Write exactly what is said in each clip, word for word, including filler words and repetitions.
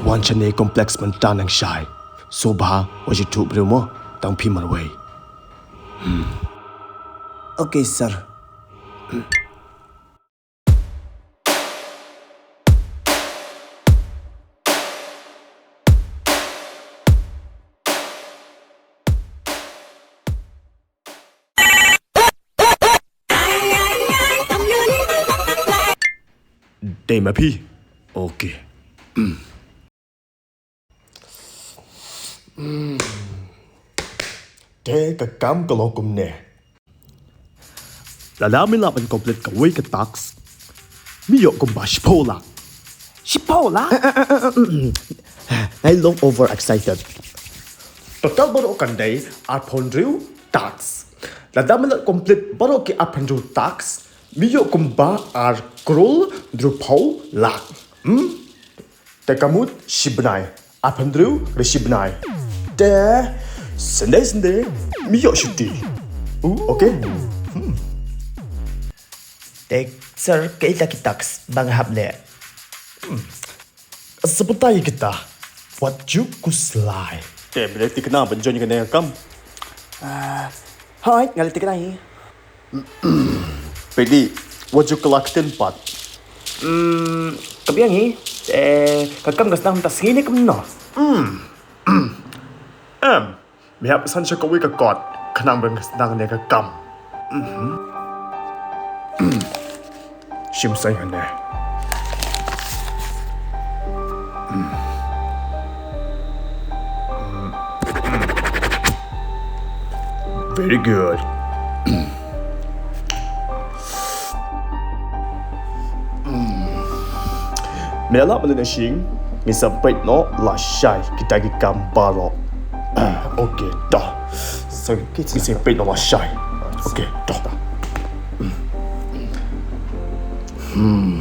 Wan shane complex mynta nang shai. Sobha, wat ju tuh briew mo, tang phi marwei. Hmm. Okay, sir. Dei ma phi. Okay. Hmm. Hmm. Te ka kam ka long kumne. Lada me lah ban complete kawei ka task, me ïoh kumba shiphew lak. Shiphew lak? Ngai long over excited. Total baroh kan dei arphew hynriew task. Lada me lah complete baroh ki arphew hynriew task, me ïoh kumba ar klur hynriewphew lak. Hmm? Te ka mut shi bnai. Arphew hynriew re shi bnai. Te Sunday, Sunday, me ïoh shuti. Uh, okay. Hmm. Te sir, kaei kita ki task ba nga hap leh? Hmm. Sa batai kita. Wat ju khuslai. Te me la thikna ban join kane ka kam? Ah, hooid, nga la thikna hi. Peit, wat ju kylla ktien pat. Hmm, ka biang hi. Eh, ka kam ka sdang mynta sngi ne kumno? Hmm. Em, me hap san sha kawei ka kot khnang ban sdang ne ka kam. Mhm. Shim saiñ hangne. Very good. Me la lap mynta shing, ngi sa peit noh lashai kita ki kam baroh. Okay, dah. So, ngi sa peit noh lashai. Okay, dah. Hmm.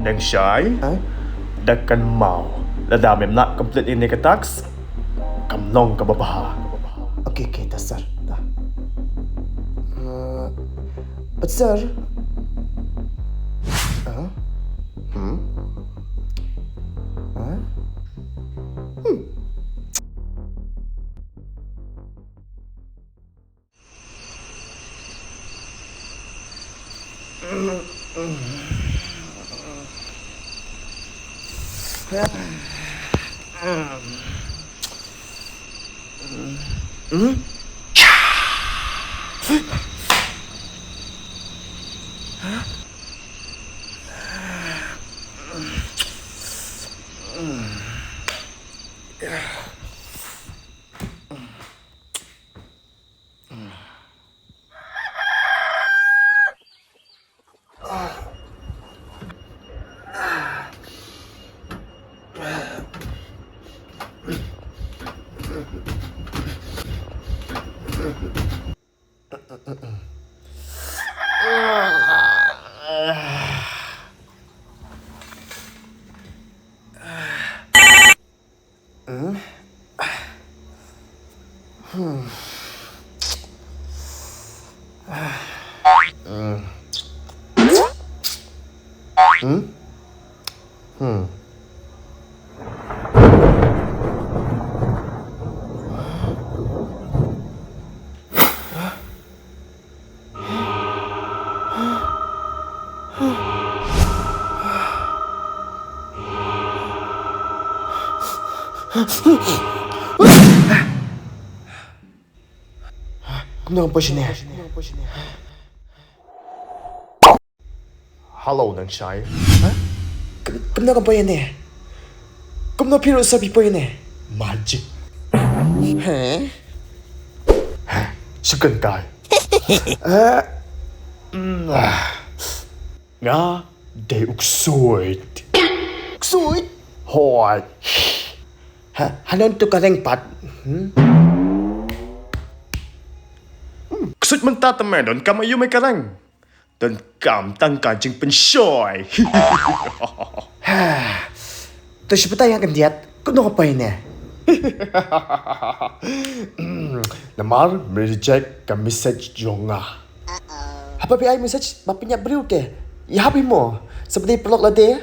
Nang shai, da kynmaw, lada mem lah complete ïa kane ka task, kam long kaba bha. Okay, okay, da sir, da. Uh, sir? Huh? Hmm? Huh? Hmm. Kumno kan poi shane? Hello, nang shai. Ha? Kumno kan poi ïa ne? Kumno phi ruh sa phi poi ïa ne? Magic. Ha? Ha? Shu kynkai. Eh, mm, ah. Nga dei u ksuid. Ksuid? Hoi. Ha, hanon to ka reng pat? Hmm? Ksut mynta te me don kam ayu me ka reng. Don kam tang ka jingpynshoi. To shi pata ya kan diat. Ko no pa ne. Namar me reject ka message jong nga. Haba phi ai message ba pynïap briew te, ïa haba mo sa pdei paralok lade.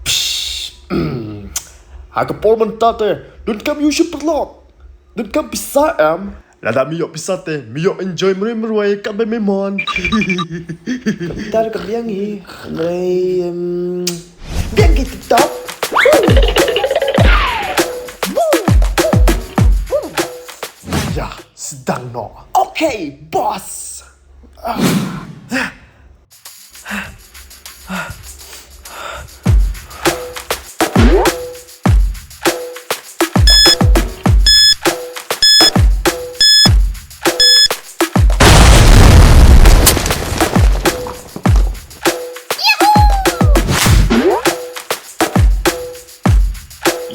Psh, mm. Ha ka por mynta te donkam ïa u shi paralok, donkam pisa em. Lada me ïoh pisa te me ïoh enjoy mroi mroi kat ba me mon. Kam tar ka biang hi. Mroi em, biang ki TikTok. Ïa, sdang noh. Okay, boss.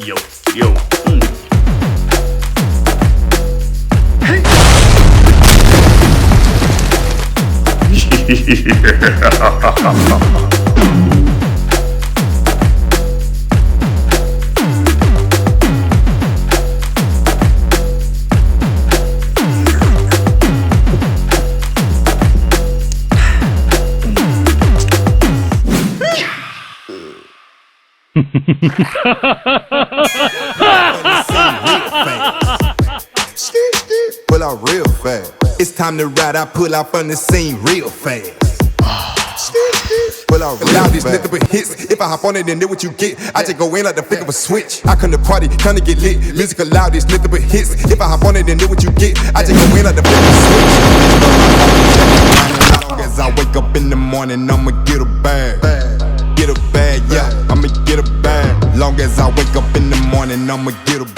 Yo, yo. Mm. Pull out real fast. It's time to ride. I pull out from the scene real fast. Pull out real fast. Loud these nothing but hits. If I hop on it, then do what you get. I just go in like the flick of a switch. I come to party, come to get lit. Music loud, it's nothing but hits. If I hop on it, then do what you get. I just go in like the flick of a switch. As I wake up in the morning, I'ma get a bag. Get a bag, yeah, I'ma get a bag. Long as I wake up in the morning, I'ma get a bag.